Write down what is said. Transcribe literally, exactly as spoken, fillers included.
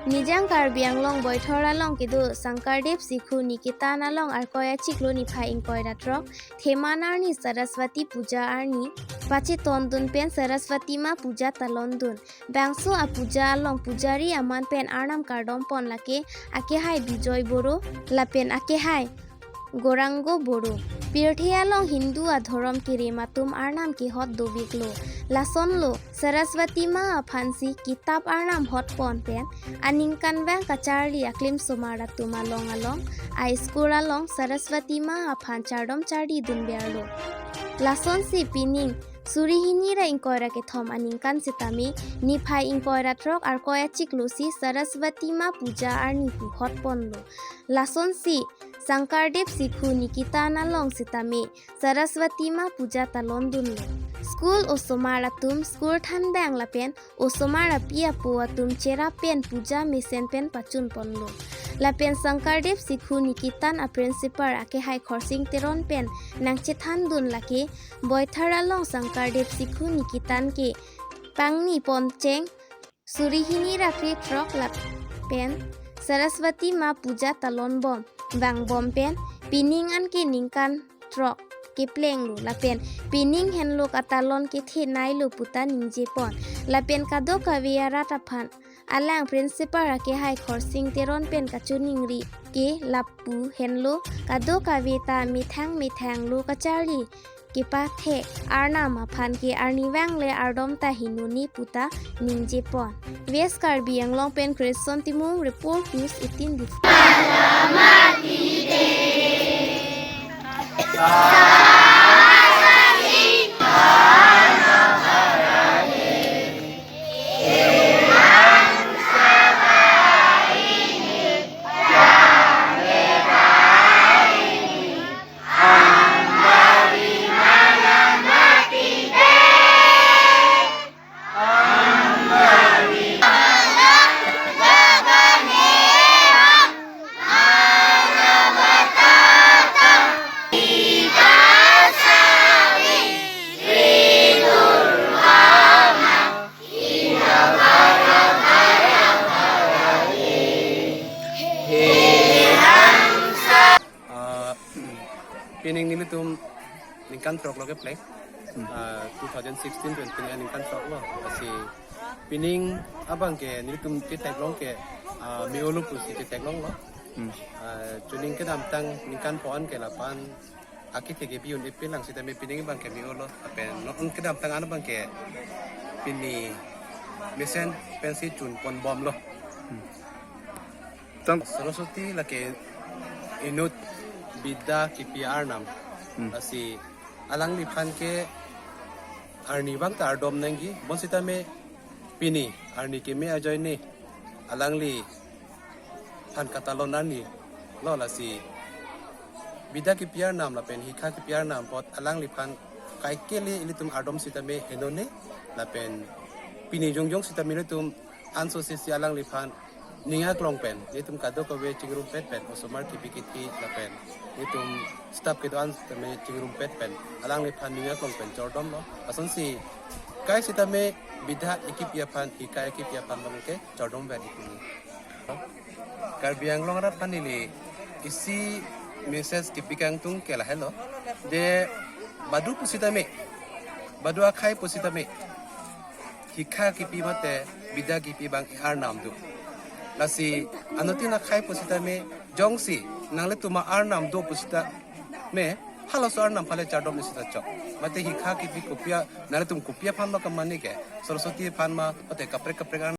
Nijang Karbi Anglong Boithor along kedo Sankardev Sikhu Nikitan along Arkoi achiklo niphai ingkoi ra throk Theman arni Saraswati Puja arni pachetondun pen Saraswati Ma Puja talondun. Bangso apuja along pujari aman pen arnam kardompon lake akehai Bijoy Boro lapen akehai Gorango Boro. Pirthe along Hindu adhorom kerem atum arnam kehot doveklo. Lasonlo Saraswati Ma aphansi kitap arnam hotpon pen aningkanvang kacharli aklim osomar atum along along a school along Saraswati Ma aphan chardom charlidun berlo. Lasonsi pining suri hini ra ingkoi ra kethom aningkan sitame niphai ingkoi ra throk Arkoi achiklosi Saraswati Ma Puja arni pu hotponlo. Lasonsi Sankardev Sikhu Nikitan along sitame Saraswati Ma Puja talondunlo. School osomar atum school thanbang lapen osomar api apo atum cherap pen puja mesen pen pachunponlo. Lapen Sankardev Sikhu Nikitan a principal akehai Khorsing Teron pen nangchethandun lake Boithor along Sankardev Sikhu Nikitan ke pangni poncheng suri hini ra kre throk lapen Saraswati Ma Puja talonbom vangbom pen pining anke ningkan throk keplenglo lapen pining henlo katalon kethe nailo puta ningjepon lapen kadokave arat aphan alang principal akehai Khorsing Teron pen kachiningri ke lapu henlo kadokave ta methang methanglo kacharli kepathe arnam aphan ke arnivang le ardom ta hinone puta ningjepon. West Karbi Anglong pen Christian Timung report, News eighteen District. Ah, pining nelitum ningkan throk lo kepleng. Ah, two thousand sixteen twenty ningkan throk lo. Lasi pining abang ke nelitum chetheklong ke, ah, me-olo pusi chetheklonglo. Hmm. Ah, chuning kedamtang ningkan pho-an ke lapu-an akethe kebi un-e pen lang sitame pining abang ke me-olo. Lapen non kedamtang an abang ke pini mesen pensi chunponbomlo. Hmm. Tang Saraswati lake inut bidya kipi arnam. Hmm. Lasi alangliphan ke arnivang ta ardom nangji, bonsitame pini arni keme ajoine alangliphan katalon arni lo, lasi bidya kipi arnam lapen hikha kipi arnam apot alangliphan kaikele ilitum ardom sitame henone lapen pini jongjong sitame ilitum ansose si alangliphan ning aklong pen, nelitum kadokave chingrumpet pen, osomar kipi kithi lapen nelitum staff kedo-an sitame chingrumpet pen alangliphan ning aklong pen chordomlo. Lasonsi kai sitame bidya ekipi aphan, hikha ekipi aphan abang ke chordom ver ikuni. Karbi Anglong arat aphan neli isi message kepi kangtung ke lahelo. Je badu pusitame, badu akhai pusitame, hikha kipi mate bidya kipi abang arnam do. Lasi anuttin akhai pusitame jongsi nanglitum arnam do pusitame, halaso arnam aphan le chardom isi ta chok. Mate hikha kipi kopi a, nanglitum kopi aphan lo kamani ke, Saraswati aphan ma, mate kaprek kaprek arnam